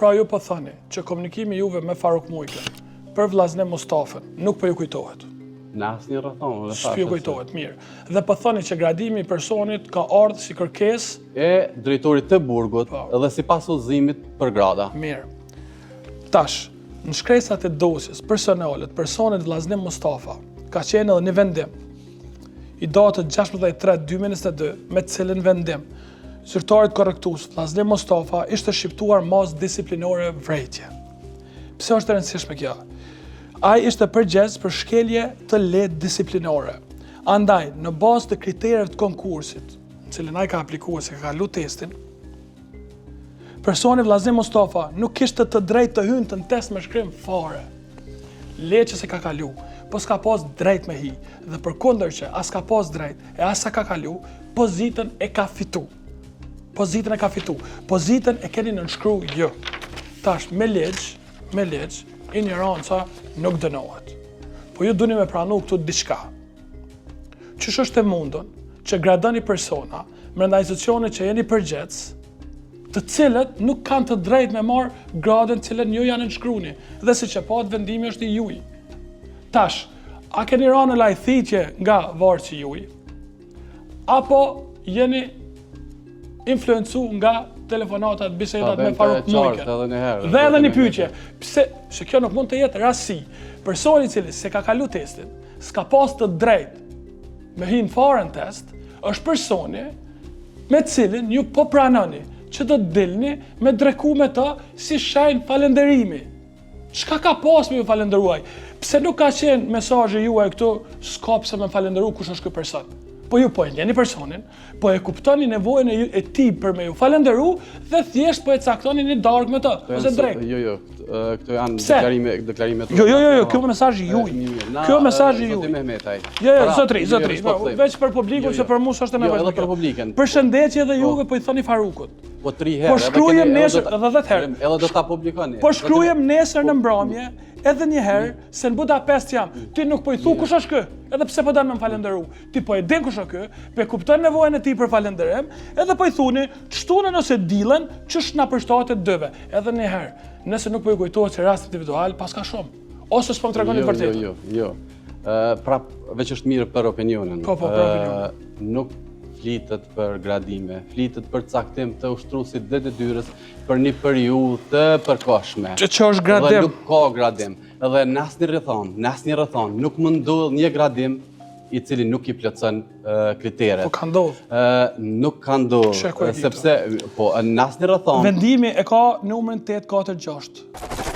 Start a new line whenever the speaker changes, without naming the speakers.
Pra ju po thoni që komunikimi juve me Faruk Mujkën për Vllaznim Mustafën nuk po ju kujtohet.
Në asnjë rrethanë, dhe
S'po ju kujtohet, mirë. Dhe po thoni që gradimi i personit ka ardhur si kërkesë
e drejtorit të burgut
po.
dhe sipas udhëzimit për grada.
Mirë. Tash, në shkresat e dosjes personale të personit Vllaznim Mustafa ka qenë edhe një vendim i datës 16.3.2022 me të cilin vendim zyrtarit korrektues Vllaznim Mustafa ishte shqiptuar masë disiplinore vrejtje. Pse është e rëndësishme kjo? Ai ishte përgjegjës për shkelje të lehtë disiplinore. Andaj, në bazë të kritereve të konkursit, në cilin ai ka aplikuar se ka kalu testin, personi Vllaznim Mustafa nuk kishte të drejtë të hynte në test me shkrim fare. Le që s'e ka kalu, po s'ka pas drejt me hi, dhe përkundër që as ka pas drejt, e as s'e ka kalu, pozitën e ka fitu. Pozitën e ka fitu. Pozitën e keni nënshkru ju. Tash, me ligj, me ligj, injoranca nuk dënohet. Po ju duni me pranu këtu diçka. Qysh është e mundun që gradoni persona mrenda institucionit që jeni përgjegjës, të cilët nuk kanë të drejtë me marrë gradën të cilën ju ja nënshkruni, dhe siç e patë vendimi është i juj. Tash, a keni ra në lajthitje nga vartësi juj? Apo jeni influencu nga telefonatat, bisedat me Faruk Mujkën. Dhe edhe një pyetje, pse se kjo nuk mund të jetë rastësi. Personi i cili s'e ka kalu testin, s'ka pas të drejtë me hi fare në test, është personi me të cilin ju po pranoni që do të dilni me dreku me të si shenjë falënderimi. Çka ka pas me ju falënderu ai? Pse nuk ka qenë mesazhi juaj këtu, s'ka pse me falënderu kush është ky person. Po ju po e njihni personin, po e kuptoni nevojën e, e tij për me ju falënderu dhe thjesht po e caktoni një darkë me të, ose drekë.
Jo, jo, këto janë deklarime, deklarime
të. Jo, jo, jo, jo, kjo mesazhi juaj. Kjo mesazhi juaj.
Zoti Mehmetaj.
Jo, jo, pra, zotri, jo, jo, zotri, po, veç për publikun jo, se për mua s'është e nevojshme.
Jo, edhe për publikun.
Përshëndetje edhe juve po i thoni Farukut.
Po tri herë.
Po shkrujem nesër edhe 10 herë.
Edhe do ta publikoni.
Po shkrujem nesër në mbrëmje, edhe një herë se në Budapest jam. Ti nuk po i thu kush është ky, edhe pse po don me më falënderu. Ti po e din kush është ky, po e kupton nevojën e tij për falënderim, edhe po i thuni, shtunën ose dilën, qysh na përshtatet dyve. Edhe një herë, nëse nuk po ju kujtohet si rast individual, paska shumë. Ose s'po më tregoni
jo,
vërtetën.
Jo, jo, jo. Prap, veç është mirë për opinionin.
Po, po, për opinionin.
Nuk flitet për gradime, flitet për caktim të ushtruesit dhe detyrës për një periudhë të përkohshme.
Që që është gradim?
Dhe nuk ka gradim. Dhe në asnjë rrethanë, në asnjë rrethanë, nuk mund ndodhë një gradim i cili nuk i plotëson kriteret.
Po ka ndodhë?
Nuk ka ndodhë, sepse, po, në asnjë rrethanë...
Vendimi e ka numrin 846.